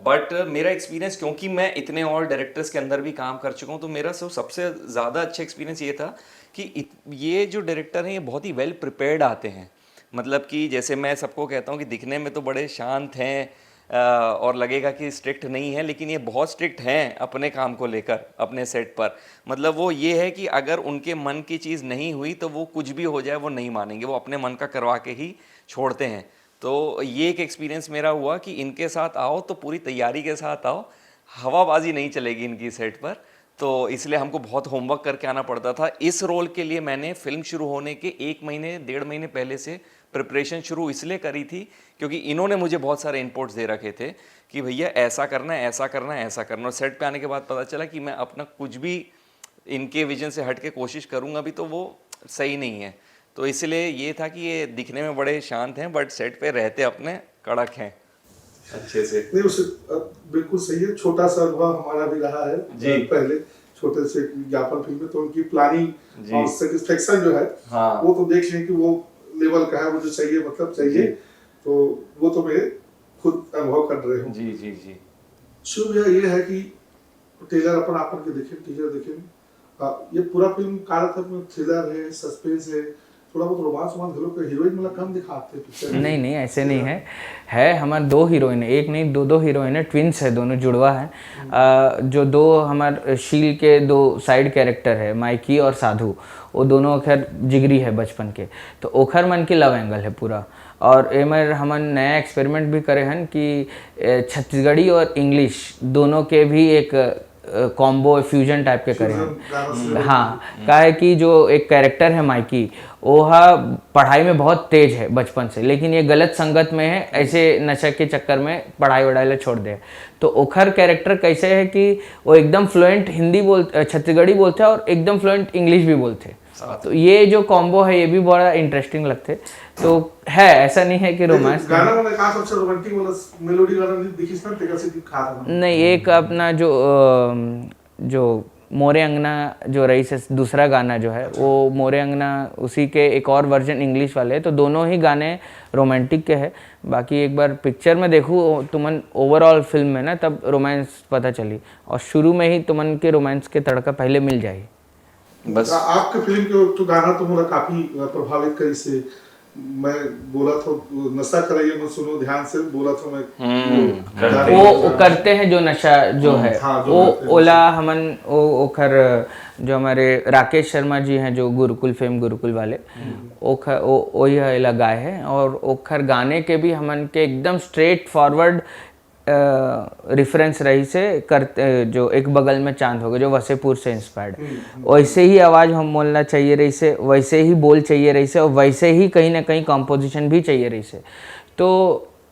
बट मेरा एक्सपीरियंस, क्योंकि मैं इतने और डायरेक्टर्स के अंदर भी काम कर चुका हूँ, तो मेरा सब सबसे ज़्यादा अच्छा एक्सपीरियंस ये था कि इत, ये जो डायरेक्टर हैं, ये बहुत ही वेल प्रिपेयर्ड आते हैं। मतलब कि जैसे मैं सबको कहता हूँ कि दिखने में तो बड़े शांत हैं अ, और लगेगा कि स्ट्रिक्ट नहीं है, लेकिन ये बहुत स्ट्रिक्ट हैं अपने काम को लेकर, अपने सेट पर। मतलब वो ये है कि अगर उनके मन की चीज़ नहीं हुई तो वो कुछ भी हो जाए, वो नहीं मानेंगे, वो अपने मन का करवा के ही छोड़ते हैं। तो ये एक एक्सपीरियंस मेरा हुआ कि इनके साथ आओ तो पूरी तैयारी के साथ आओ, हवाबाजी नहीं चलेगी इनकी सेट पर। तो इसलिए हमको बहुत होमवर्क करके आना पड़ता था। इस रोल के लिए मैंने फिल्म शुरू होने के एक महीने, डेढ़ महीने पहले से प्रिपरेशन शुरू इसलिए करी थी, क्योंकि इन्होंने मुझे बहुत सारे इनपुट्स दे रखे थे कि भैया ऐसा करना है, ऐसा करना है, ऐसा करना है। और सेट पे आने के बाद पता चला कि मैं अपना कुछ भी इनके विजन से हट के कोशिश करूँगा भी तो वो सही नहीं है। तो इसलिए ये था कि ये दिखने में बड़े शांत हैं, बट सेट पे रहते अपने कड़क हैं अच्छे से। नहीं, उसे अ, बिल्कुल सही है। छोटा सा अनुभव हमारा भी रहा है जी। अ, पहले छोटे से एक विज्ञापन फिल्म में, तो उनकी प्लानिंग जी। और सेटिस्फेक्शन जो है, हाँ। वो तो देख लें कि वो लेवल का है, वो जो चाहिए, मतलब चाहिए। जी। तो वो तो मैं खुद अनुभव कर रहे हूँ। जी जी जी। शुभ यह ये है कि ट्रेलर अपन आप मन के देखे, टीजर देखे, आ, ये पूरा फिल्म का रहता है, थ्रिलर है, सस्पेंस है, थोड़ा बहुत रोमांस वोमांस घलो के, हीरोइन वाला कम दिखाते हैं पिक्चर में। नहीं नहीं, ऐसे नहीं है। है हमारे दो हीरोइन है, एक नहीं, दो दो हीरोइन है, ट्विंस है, दोनों जुड़वा है। अ, जो दो हमारे शील के दो साइड कैरेक्टर है, माइकी और साधु, वो दोनों ओखर जिगरी है बचपन के, तो ओखर मन के लव एंगल है पूरा। और एमर हमन नया एक्सपेरिमेंट भी करे हन कि ए, छत्तीसगढ़ी और इंग्लिश दोनों के भी एक कॉम्बो फ्यूजन टाइप के करे हन। गाना से हाँ, काहे कि जो एक कैरेक्टर है माइकी, वो हा पढ़ाई में बहुत तेज है बचपन से, लेकिन ये गलत संगत में है, ऐसे नशा के चक्कर में पढ़ाई वढ़ाई ला छोड़ दे। तो ओखर कैरेक्टर कैसे है कि वो एकदम फ्लुएंट हिंदी बोल, अ, छत्तीसगढ़ी बोलते हैं और एकदम फ्लुएंट इंग्लिश भी बोलते हैं। तो ये जो कॉम्बो है, ये भी बड़ा इंटरेस्टिंग लगते। तो है, ऐसा नहीं है कि रोमांस गाना वाला का सबसे रोमांटिक वाला मेलोडी गाना नहीं दिखिस ना, तेरा से दिखा था। नहीं, एक अपना जो अम, जो मोरे अंगना जो रही से दूसरा गाना जो है, वो मोरे अंगना, उसी के एक और वर्जन इंग्लिश वाले है। तो दोनों ही गाने रोमांटिक के है। बाकी एक बार पिक्चर में देखू तुमन, ओवरऑल फिल्म में ना, तब रोमांस पता चली, और शुरू में ही तुमन के रोमांस के तड़का पहले मिल जाए। बस आ- आपके फिल्म के तो गाना तो मोला काफी प्रभावित करी से, मैं बोला था, नशा करे ये मत सुनो ध्यान से, बोला था मैं। हम्म, गाना वो बोला वो था। करते हैं जो नशा जो है, हाँ, जो वो करते हैं ओला हमन, वो ओखर जो हमारे राकेश शर्मा जी हैं, जो गुरुकुल फेम गुरुकुल वाले, ओखर वो वही है लगा है। और ओखर गाने के भी हमन के एकदम स्ट्रेट फॉरवर्ड रेफरेंस रही से करते, जो एक बगल में चांद हो गए, जो वसेपुर से इंस्पायर्ड। वैसे ही आवाज हम बोलना चाहिए रही से, वैसे ही बोल चाहिए रही से, और वैसे ही कहीं ना कहीं कॉम्पोजिशन भी चाहिए रही से। तो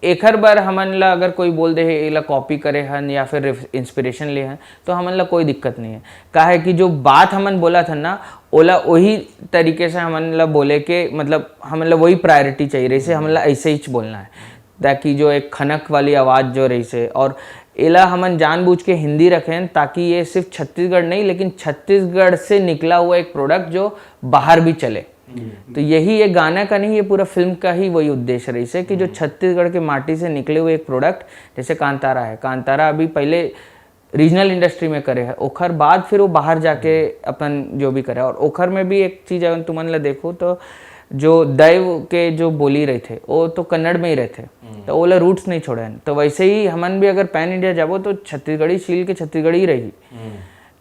एखर बर हमन ला अगर कोई बोल दे हे, एला कॉपी करे हन या फिर इंस्पिरेशन ले हन, तो हमन ला कोई दिक्कत नहीं है। काहे कि जो बात हमन बोला था ना, ओला वही तरीके से हमन ला बोले के, मतलब हमन ला वही प्रायोरिटी चाहिए रही से, हमन ला ऐसे ही बोलना है, ताकि जो एक खनक वाली आवाज जो रही से। और एला हमन जानबूझ के हिंदी रखे हैं, ताकि ये सिर्फ छत्तीसगढ़ नहीं, लेकिन छत्तीसगढ़ से निकला हुआ एक प्रोडक्ट जो बाहर भी चले। तो यही ये गाना का नहीं, ये पूरा फिल्म का ही वही उद्देश्य रही से कि जो छत्तीसगढ़ के माटी से निकले हुए एक प्रोडक्ट, जैसे कांतारा है, कांतारा अभी पहले रीजनल इंडस्ट्री में करे है, ओखर बाद फिर वो बाहर जाके अपन जो भी करे। और ओखर में भी एक चीज अगर तुमन ला देखो तो जो दैव के जो बोली रहिथे, वो तो कन्नड़ में ही रहिथे, तो ओला रूट्स नहीं छोड़े हन। तो वैसे ही हमन भी अगर पैन इंडिया जाबो, तो छत्तीसगढ़ी छील के छत्तीसगढ़ी रही।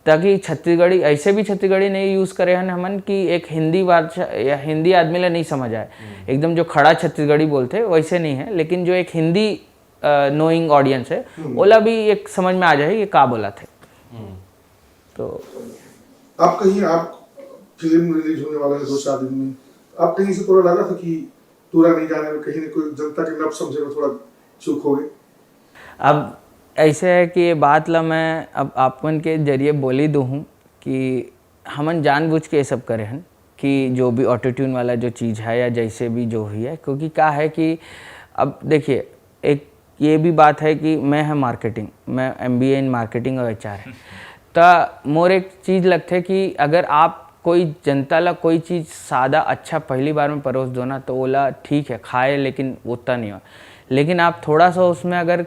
ताकि छत्तीसगढ़ी, ऐसे भी छत्तीसगढ़ी नहीं यूज़ करे हन हमन कि एक हिंदी भाषा या हिंदी आदमी ला नहीं समझ आए। एकदम जो खड़ा छत्तीसगढ़ी बोलथे, वैसे नहीं है, लेकिन जो एक हिंदी नोइंग ऑडियंस है, ओला भी एक समझ में आ जाए ये का बोला थे। तो आप कहीं, आप फिल्म रिलीज होने वाला है दो चार दिन में, आप कहीं से थोड़ा लगा था कि टूरा नहीं जाने में कहीं ना कोई जनता के नब समझे में थोड़ा चूक हो गई? अब ऐसे है कि ये बात ला मैं अब आप मन के जरिए बोली दूँ हूँ कि हमन जानबूझ के ये सब करे हन कि जो भी ऑटो ट्यून वाला जो चीज़ है या जैसे भी जो भी है, क्योंकि का है कि अब देखिए, एक ये भी बात है कि मैं है मार्केटिंग, मैं M B A in marketing और एच आर है। त मोर एक चीज़ लगथे कि अगर आप कोई जनता ला कोई चीज़ सादा अच्छा पहली बार में परोस दो ना, तो ओला ठीक है, खाए, लेकिन उतना नहीं हो। लेकिन आप थोड़ा सा उसमें अगर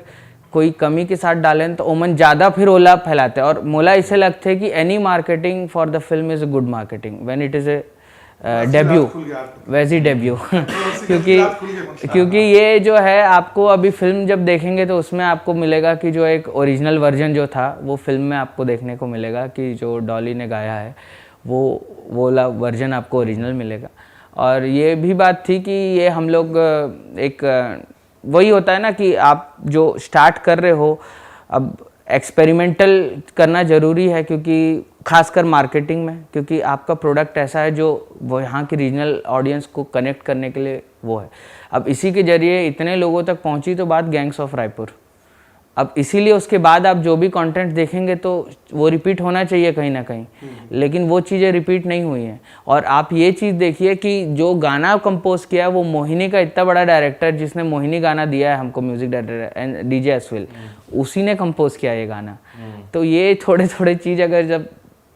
कोई कमी के साथ डालें, तो ओमन ज़्यादा फिर ओला फैलाते हैं। और मोला ऐसे लगथे कि any marketing for the film is a good marketing when it is a debut, वैसे ही डेब्यू। क्योंकि क्योंकि ये जो है, आपको अभी फिल्म जब देखेंगे, तो उसमें आपको मिलेगा कि जो एक ओरिजिनल वर्जन जो था, वो फिल्म में आपको देखने को मिलेगा कि जो डॉली ने गाया है, वो वो वाला वर्जन आपको ओरिजिनल मिलेगा। और ये भी बात थी कि ये हम लोग, अ, एक, अ, वही होता है ना कि आप जो स्टार्ट कर रहे हो, अब एक्सपेरिमेंटल करना ज़रूरी है, क्योंकि खासकर मार्केटिंग में, क्योंकि आपका प्रोडक्ट ऐसा है जो वो यहाँ की रीजनल ऑडियंस को कनेक्ट करने के लिए वो है। अब इसी के जरिए इतने लोगों तक पहुँची, तो बात गैंग्स ऑफ रायपुर। अब इसीलिए उसके बाद आप जो भी कंटेंट देखेंगे, तो वो रिपीट होना चाहिए कहीं ना कहीं, लेकिन वो चीज़ें रिपीट नहीं हुई हैं। और आप ये चीज़ देखिए कि जो गाना कंपोज किया है, वो मोहिनी का इतना बड़ा डायरेक्टर, जिसने मोहिनी गाना दिया है हमको, music director and D J एसविल, उसी ने कंपोज किया ये गाना। तो ये थोड़े थोड़े चीज़ अगर जब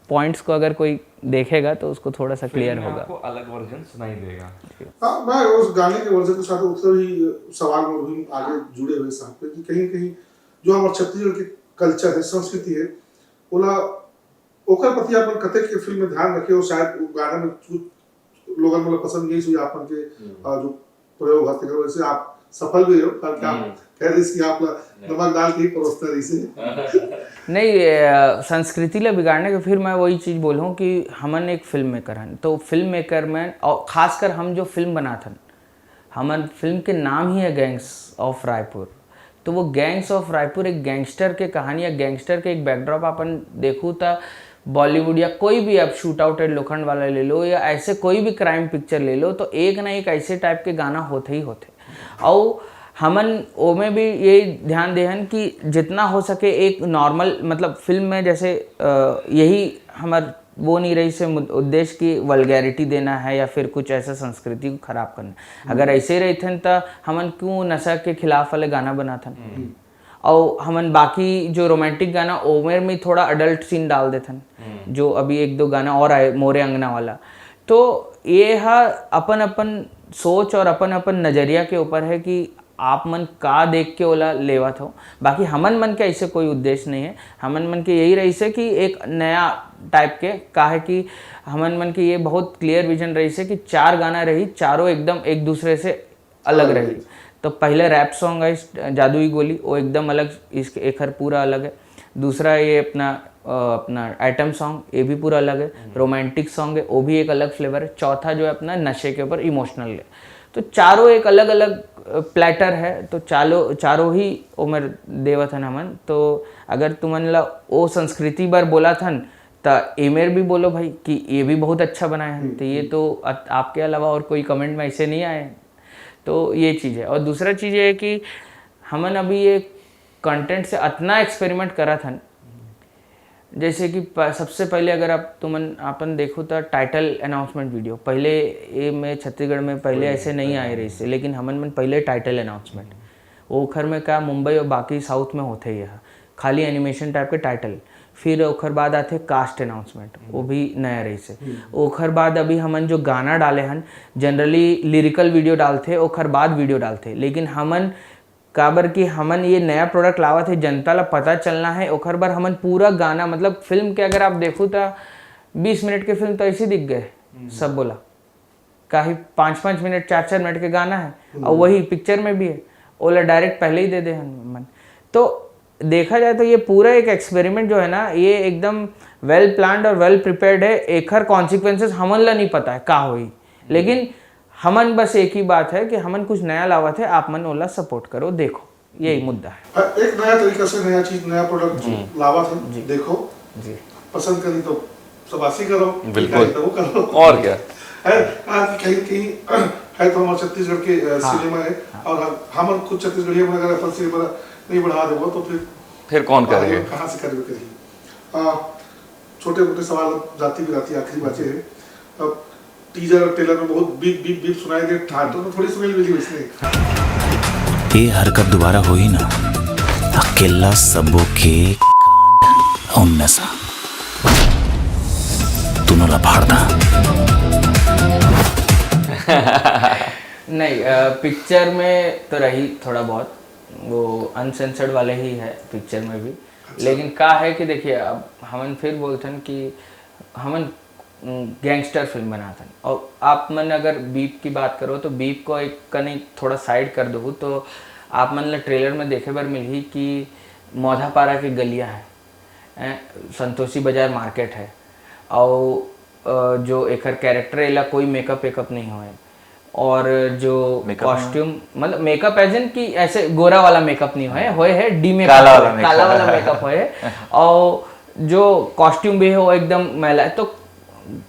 पॉइंट्स को अगर कोई देखेगा, तो उसको थोड़ा सा क्लियर फिल्म में होगा। आपको अलग वर्जन सुनाई देगा। हाँ, मैं उस गाने के वर्जन के साथ उतना ही सवाल और भी आगे जुड़े हुए साथ पे कि कहीं कहीं जो हमारे छत्तीसगढ़ की कल्चर है, संस्कृति है, ओला ओकर प्रति अपन कतेक के फिल्म में ध्यान रखे और शायद वो गाना में कुछ लोगन मतलब पसंद यही हुई आपन के अ, जो प्रयोग है तेकर वजह से आप सफल भी हो, बल्कि आप कह रहे कि आप ला नमक डाल के ही परोसना रही से। नहीं, ये, अ, संस्कृति ला बिगाड़ने के, फिर मैं वही चीज़ बोलूँ कि हमन एक फिल्म मेकर हन, तो फिल्म मेकर में, और खासकर हम जो फिल्म बनाथन, हमन फिल्म के नाम ही है गैंग्स ऑफ रायपुर। तो वो गैंग्स ऑफ रायपुर एक गैंगस्टर के कहानी या गैंगस्टर के एक बैकड्रॉप अपन देखू, त बॉलीवुड या कोई भी आप शूट आउट एट लोखंड वाला ले लो या ऐसे कोई भी क्राइम पिक्चर ले लो, तो एक ना एक ऐसे टाइप के गाना होते ही होते। और हमन ओमे भी ये ध्यान देहन कि जितना हो सके एक नॉर्मल, मतलब फिल्म में जैसे, अ, यही हमार वो नहीं रही से मुद-, उद्देश्य कि वल्गैरिटी देना है या फिर कुछ ऐसा संस्कृति को खराब करना। अगर ऐसे रहिथन, त हमन क्यों नशा के खिलाफ वाले गाना बनाथन? और हमन बाकी जो रोमांटिक गाना, ओमेर में थोड़ा अडल्ट सीन डाल देथन, जो अभी एक दो गाना और आए, मोरे अंगना वाला। तो ये हा अपन अपन सोच और अपन अपन नजरिया के ऊपर है कि आप मन का देख के ओला लेवत हो। बाकी हमन मन के ऐसे कोई उद्देश्य नहीं है। हमन मन के यही रही से कि एक नया टाइप के, काहे कि हमन मन के ये बहुत क्लियर विजन रही से कि चार गाना रही, चारों एकदम एक दूसरे से अलग रही। तो पहले रैप सॉन्ग है जादुई गोली, वो एकदम अलग, इसके एखर पूरा अलग है। दूसरा ये अपना, अ, अपना आइटम सॉन्ग, ये भी पूरा अलग है। रोमांटिक सॉन्ग है, वो भी एक अलग फ्लेवर है। चौथा जो है अपना नशे के ऊपर इमोशनल है। तो चारों एक अलग अलग प्लेटर है, तो चालो चारों ही ओमर देवत हन हमन। तो अगर तुमन ला ओ संस्कृति बर बोला थन, त एमेर भी बोलो भाई कि ये भी बहुत अच्छा बनाए हन। तो ये तो अ- आपके अलावा और कोई कमेंट में ऐसे नहीं आए। तो ये चीज़ है। और दूसरा चीज़ ये है कि हमन अभी ये कंटेंट से अतना एक्सपेरिमेंट करत हन, जैसे कि प-, सबसे पहले अगर आप तुमन अपन देखो तो टाइटल अनाउंसमेंट वीडियो, पहले ये में छत्तीसगढ़ में पहले ऐसे नहीं आए रही से, लेकिन हमन मन पहले टाइटल अनाउंसमेंट, ओखर में का मुंबई और बाकी साउथ में होते ही है, खाली एनिमेशन टाइप के टाइटल। फिर ओखर बाद आथे कास्ट अनाउंसमेंट, वो भी नया रही से। ओखर बाद अभी हमन जो गाना डाले हन, जनरली लिरिकल वीडियो डालथे, ओखर बाद वीडियो डालथे, लेकिन हमन काबर कि हमन ये नया प्रोडक्ट लावत है, जनता ला पता चलना है, ओखर बर हमन पूरा गाना, मतलब फिल्म के अगर आप देखू त बीस मिनट के फिल्म तो ऐसे दिख गए सब बोला। का ही पाँच पाँच मिनट, चार चार मिनट के गाना है, और वही पिक्चर में भी है, ओला डायरेक्ट पहले ही दे दे हमन। तो देखा जाए तो ये पूरा एक एक्सपेरिमेंट जो है ना, ये एकदम वेल प्लान्ड और वेल प्रिपेयर्ड है। एखर कॉन्सिक्वेंसेस हमन ला नहीं पता है का होई, लेकिन हमन बस एक ही बात है कि हमन कुछ नया लावत है, आप मन ओला सपोर्ट करो, देखो, यही मुद्दा है। हाँ, एक नया तरीका से नया चीज, नया प्रोडक्ट लावत है, जी। देखो, जी। पसंद करी तो शाबाशी करो, बिल्कुल। नहीं करी तो वो करो। और क्या? है, आज कहीं कहीं है तो हमारे छत्तीसगढ़ के अ, हाँ। सिनेमा है, और हम, हम खुद छत्तीसगढ़िया में अगर अपन सिनेमा नहीं बढ़ा देबो तो फिर फिर कौन आगे करेगा? कहाँ से करबे करी? हाँ, छोटे मोटे सवाल अब जाती बिराती आखिरी बचे हैं। अब टीजर और ट्रेलर में बहुत बीप बीप बीप सुनाई दे, थिएटर में थोड़ी सुनाई मिली वैसे। ये हरकत दोबारा होई ना, अकेला सबो के कांड और नशा दोनों ला फाड़ दा। नहीं, अ, पिक्चर में तो रही थोड़ा बहुत, वो अनसेंसर्ड वाले ही है पिक्चर में भी। लेकिन का है कि देखिए, अब हमन फिर बोलथन कि हमन गैंगस्टर फिल्म बनाथन, और आप मन अगर बीप की बात करो तो बीप को एक कनी थोड़ा साइड कर दो, तो आप मन ला ट्रेलर में देखे बर मिलही कि मौधापारा के गलियां है, हैं, संतोषी बाजार मार्केट है, और अ, जो एकर कैरेक्टर, एला कोई मेकअप वेकअप नहीं होए, और जो मेकअप नहीं कॉस्ट्यूम, मतलब मेकअप एज इन कि ऐसे गोरा वाला मेकअप नहीं होए, होए है डी मेकअप, काला वाला काला मेकअप। वाला मेकअप होए, और जो कॉस्ट्यूम भी है वो एकदम मैला है। तो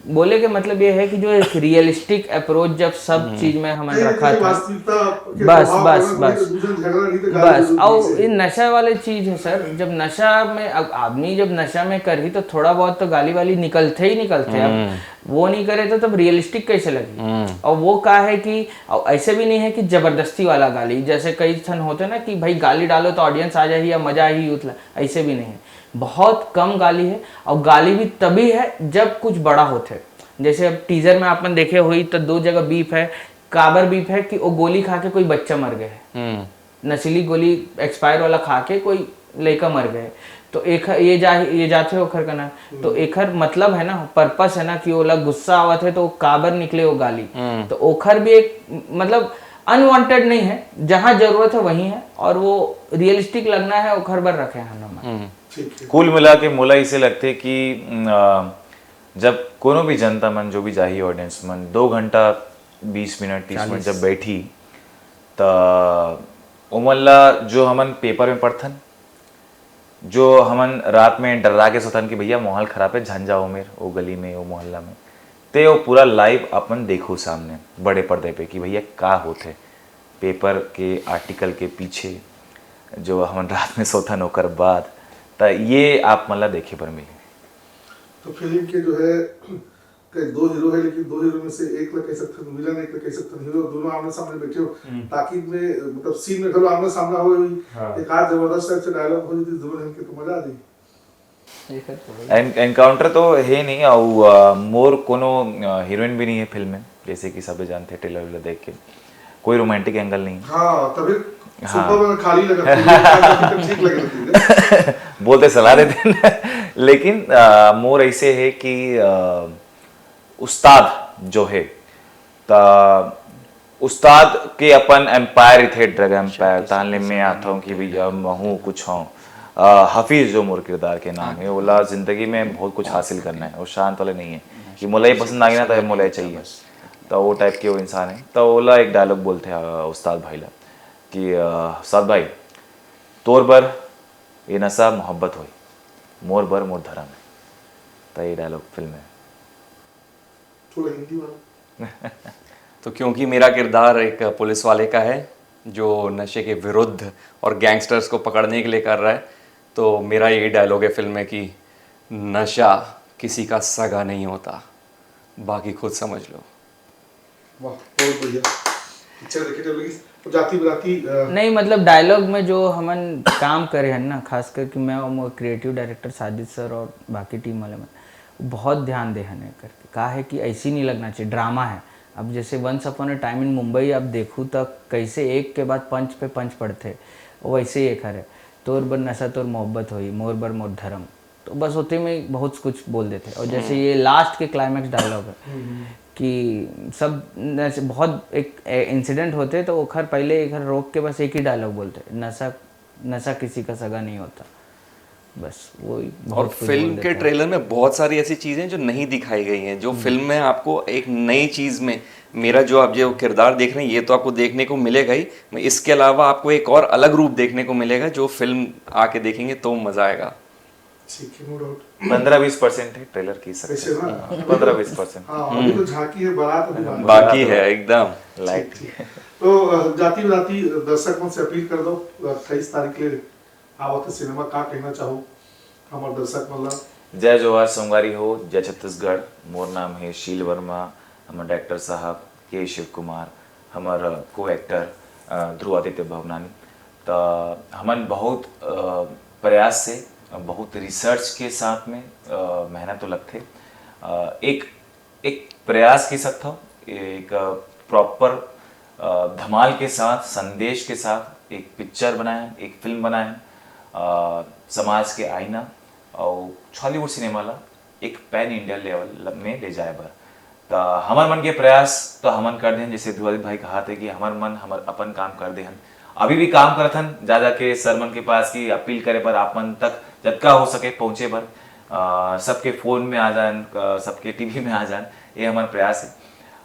बोले के मतलब ये है कि जो एक रियलिस्टिक अप्रोच जब सब चीज में हमन कहीं ना रखा कहीं था, वास्तविकता के बस, प्रभाव बस, पड़ना, बस। दूषण झगड़ा नहीं तो गाली बस। गलौज और नहीं से। ये नशा वाले चीज है सर, जब नशा में, अब आदमी जब नशा में करही तो थोड़ा बहुत तो गाली वाली निकलते ही निकलते हैं। अब वो नहीं करे तो तब रियलिस्टिक कैसे लगी? और वो का है कि, और ऐसे भी नहीं है कि जबरदस्ती वाला गाली, जैसे कई ठन होते ना कि भाई गाली डालो तो ऑडियंस आ जाए या मजा ही उतला, ऐसे भी नहीं है। बहुत कम गाली है, और गाली भी तभी है जब कुछ बड़ा होते। जैसे अब टीजर में आपने देखे हुई तो दो जगह बीप है। काबर बीप है कि वो गोली खा के कोई बच्चा मर गए है, हम्म नशीली गोली एक्सपायर वाला खा के कोई लड़का मर गए, तो एक ये जा ये जाते ओखर कना, तो एखर मतलब है ना, पर्पस है ना कि ओला गुस्सा आवत है तो वो काबर निकले वो गाली। तो ओखर भी एक मतलब अनवांटेड नहीं है, जहाँ जरूरत है वहीं है, और वो रियलिस्टिक लगना है, ओखर बर रखे हैं हम लोग। ठीक है। कुल मिला के मोला इसे लगथे कि न, अ, जब कोनो भी जनता मन, जो भी जाही ऑडियंस मन, दो घंटा बीस मिनट, तीस मिनट जब बैठी, त ओमन ला जो हमन पेपर में पढ़थन, जो हमन रात में डर्रा के सोथन कि भैया माहौल खराब है, झन जाओ मेर ओ गली में, ओ मोहल्ला में, ते वो पूरा लाइव अपन देखो सामने बड़े पर्दे पे कि भैया का होथे पेपर के आर्टिकल के पीछे, जो हमन रात में सोथन ओकर बाद, त ये आप मन ला देखे बर मिली। तो फिल्म के जो है, कई दो हीरो है, लेकिन दो हीरो में से एक ला कह सकथन विलन, एक ला कह सकथन हीरो, दोनों आमने सामने बैठे हो। ताकि में, मतलब सीन में घलो आमने सामना हो, एक आध जबरदस्त टाइप से डायलॉग हो जैसे दोनों के, तो मजा आ जाए। एन-, एनकाउंटर तो है नहीं, और अ, मोर कोनो अ, हीरोइन भी नहीं है फिल्म में, जैसे कि सब जानते हैं ट्रेलर वेलर देख के, कोई रोमांटिक एंगल नहीं। हाँ, तभी हाँ। सुपर में खाली लगा था, ठीक लग रही थी। बोलते सलाह देते हैं। लेकिन अ, मोर ऐसे है कि अ, उस्ताद जो है, त उस्ताद के अपन एम्पायर इथे, ड्रग एम्पायर, तान ले मैं आता हूँ कि भैया महू कुछ हूँ। अ, हफीज जो मोर किरदार के नाम है, ओला जिंदगी में बहुत कुछ हासिल करना है, वो शांत वाले नहीं है कि मोला ये पसंद आ गया ना तो मोला ये चाहिए, तो वो टाइप के वो इंसान है। तो ओला एक डायलॉग बोलते हैं अ, उस्ताद भाई ला कि अ, उस्ताद भाई, तोर बर ये नशा मोहब्बत होई, मोर बर मोर धर्म है। तो ये डायलॉग फिल्म है। थोड़ा हिंदी वाला। तो क्योंकि मेरा किरदार एक पुलिस वाले का है जो नशे के विरुद्ध और गैंगस्टर्स को पकड़ने के लिए कर रहा है, तो मेरा यही डायलॉग है फिल्म में कि नशा किसी का सगा नहीं होता, बाकी खुद समझ लो। वाह, बहुत बढ़िया। पिक्चर देखे थे लगी। अब जाति बिराती अ, नहीं, मतलब डायलॉग में जो हमन काम करे हैं ना, खास करके मैं और more creative director Sajid sir और बाकी टीम वाले मन बहुत ध्यान दे हन करके। का है कि ऐसी नहीं लगना चाहिए, ड्रामा है। अब जैसे once upon a time in Mumbai आप देखू त कैसे एक के बाद पंच पे पंच पड़ते, वैसे ही एक हर है, तोर बर नशा तोर मोहब्बत होई, मोर बर मोर धर्म। तो बस होते में बहुत कुछ बोल देते। और जैसे ये लास्ट के क्लाइमैक्स डायलॉग है कि सब ऐसे बहुत एक इंसिडेंट होते तो ओखर पहले एक रोक के बस एक ही डायलॉग बोलते, "नशा, नशा किसी का सगा नहीं होता।" बस वो ही और बहुत कुछ फिल्म बोल के देता है। ट्रेलर में बहुत सारी ऐसी चीजें जो नहीं दिखाई गई हैं, जो हम्म। फिल्म में आपको एक नई चीज में, मेरा जो आप जो किरदार देख रहे हैं, ये तो आपको देखने को मिलेगा ही, मैं इसके अलावा आपको एक और अलग रूप देखने को मिलेगा, जो फिल्म आके देखेंगे तो मजा आएगा। ठीक है, नो डाउट। पंद्रह बीस परसेंट है ट्रेलर की सक्सेस। ऐसे ना? हाँ, पंद्रह बीस परसेंट। हाँ, अभी तो झांकी है, बारात अभी बाकी बाकी है। है एकदम। लाइट। ठीक, ठीक। तो, अ, जाती जाती दर्शक मन से अपील कर दो, अट्ठाईस तारीख के लिए आवत है सिनेमा, का कहना चाहो हमर दर्शक मन ला? जय जोहार संगवारी हो, जय छत्तीसगढ़। मोर नाम है शील वर्मा, हमर डायरेक्टर साहब के शिव कुमार, हमर को एक्टर, अ, ध्रुवादित्य भवनानी। त हमन बहुत, अ, प्रयास से, बहुत रिसर्च के साथ में, अ, मेहनत तो लगथे। अ, एक, एक प्रयास कह सकथव, एक, अ, प्रॉपर, अ, धमाल के साथ, संदेश के साथ एक पिक्चर बनाए हन, एक फिल्म बनाए हन, अ, समाज के आईना अउ छॉलीवुड सिनेमा ला एक पैन इंडिया लेवल में ले जाए बर। त हमर मन के प्रयास तो हमन कर देहन, जैसे ध्रुवादित्य भाई कहा थे कि हमर मन हमर अपन काम कर देहन, अभी भी काम करत हन, जा जाके सर मन के पास की अपील करे बर, आप मन तक जतका हो सके पहुँचे बर, अ, सबके फोन में आ जान, अ, सबके टीवी में आ जान, ये हमर प्रयास है।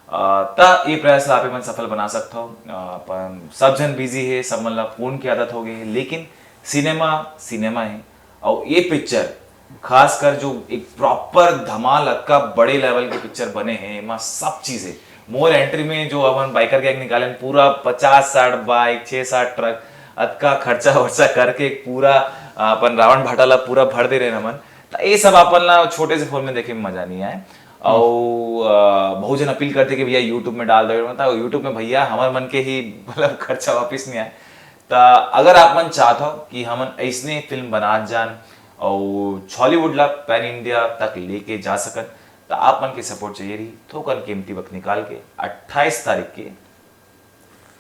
अ, त ये प्रयास ला आप मन सफल बना सकथव। अ, अपन सब झन बिजी हे, सब मन ला फोन की आदत हो गई है, लेकिन सिनेमा सिनेमा है। और ये पिक्चर खासकर जो एक प्रॉपर धमाल, अतका बड़े लेवल के पिक्चर बने हैं, एमा सब चीज है। मोर एंट्री में जो अपन बाइकर गैंग निकाले हैं, पूरा पचास साठ बाइक, छः सात ट्रक, अतका खर्चा वर्चा करके एक पूरा, अ, अपन रावण भाटा ला पूरा भर दे रहे हैं हमन। त ये सब अपन ला छोटे से फोन में देखे में मजा नहीं आए। और, अ, बहुत जन अपील करते कि भैया YouTube में डाल दो, मतलब YouTube में भैया हमर मन के ही मतलब खर्चा वापस नहीं आए। त अगर आप मन चाहत हो कि हमन ऐसने फिल्म बनात जान और छॉलीवुड ला पैन इंडिया तक लेके जा सकन, त आप मन के सपोर्ट चाहिए रही। थोकन कीमती वक्त निकाल के अट्ठाईस तारीख के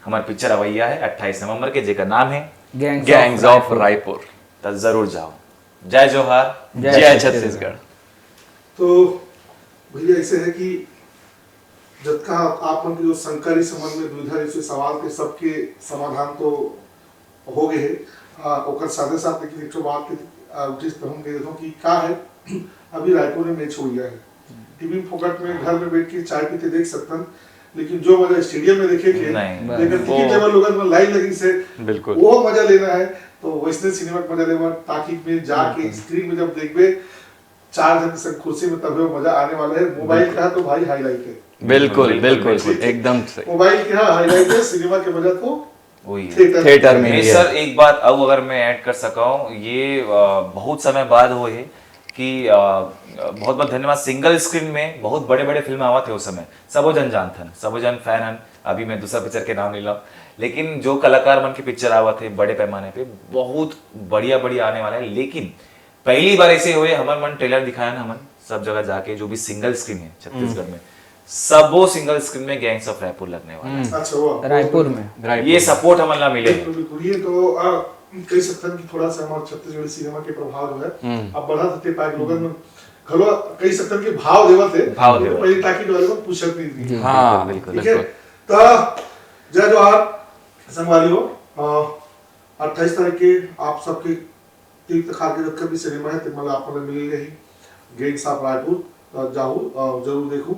हमार पिक्चर अवैया है, अट्ठाईस नवंबर के, जेकर नाम है gangs gangs of of Raipur. Raipur. त जरूर जाओ। जय जोहार, जय जय छत्तीसगढ़। छत्तीसगढ़। तो भैया, ऐसे है कि जतका आप मन के जो शंका रहिस मन में, दुविधा रहिस, सवाल के, सबके समाधान तो हो गए है। आ, ओकर साथे साथ लेकिन एक ठो बात के, आ, जिस हम कह देथों कि का है, अभी रायपुर में मैच हो गया है, टीवी फोकट में घर में बैठ के चाय पीते देख सकथन, लेकिन जो मजा स्टेडियम में देखे के, नहीं। जेकर टिकट वो लेवल लोगन में लाइन लगी से, बिल्कुल। वो मजा लेना है तो वैसने सिनेमा के मजा लेवा, ताकि में जाके बिल्कुल। स्क्रीन में जब देखबे चार जन के संग कुर्सी में, तभी वो मजा आने वाला है। मोबाइल बिल्कुल। का तो भाई हाईलाइट है। बिल्कुल, बिल्कुल, बिल्कुल, बिल्कुल, ठीक है। एकदम सही। मोबाइल के हाँ हाईलाइट है, सिनेमा के मजा तो वही है। थिएटर थिएटर में में ही है। सर, एक बात और अगर मैं ऐड कर सका हूँ, ये, अ, बहुत समय बाद हुए है कि, अ, बहुत बहुत धन्यवाद। सिंगल स्क्रीन में बहुत बड़े बड़े फिल्म आवा थे उस समय, सबो जन जानथन, सबो जन फैन हन। अभी मैं दूसरा पिक्चर के नाम ले ला, लेकिन जो कलाकार मन के पिक्चर आवा थे बड़े पैमाने पे, बहुत बढ़िया बढ़िया आने वाला है। लेकिन पहली बार ऐसे हुए, हमर मन ट्रेलर दिखाया ना, हमन सब जगह जाके, जो भी सिंगल स्क्रीन है छत्तीसगढ़ में, सबो सिंगल स्क्रीन में गैंग्स ऑफ रायपुर लगने वाला है। हम्म। अच्छा, वाह। रायपुर में। रायपुर ये में। सपोर्ट हमन ला मिले। बिल्कुल, बिल्कुल। ये तो, आ, कह सकते हैं कि थोड़ा सा हमारे छत्तीसगढ़ी सिनेमा के प्रभाव जो है, हम्म। अब बढ़ा देते पाए लोगन में, घलो कह सकते हैं कि भाव देवत है। भाव देवत। पहले ताकि जो है, पूछत नहीं थी। जी। हाँ, बिल्कुल, ठीक है? बिल्कुल। तो जय जोहार संगवारी हो, आ, अट्ठाईस तारीख के आप सबके तीर्थ खार के जतका भी सिनेमा है, तेमा ला आप मन मिल रही गैंग्स ऑफ रायपुर, अ, जाहू, अ, जरूर देखू।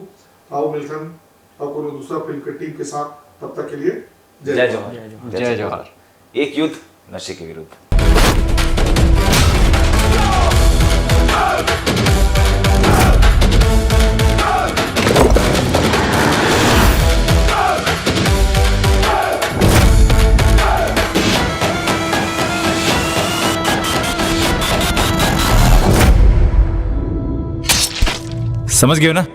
आओ मिलथन और कोनो दूसरा फिल्म के टीम के साथ, तब तक के लिए जय जय जोहार। जोहार। जय जोहार। एक युद्ध नशे के विरुद्ध। समझ गए हो ना?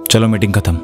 चलो, मीटिंग खत्म।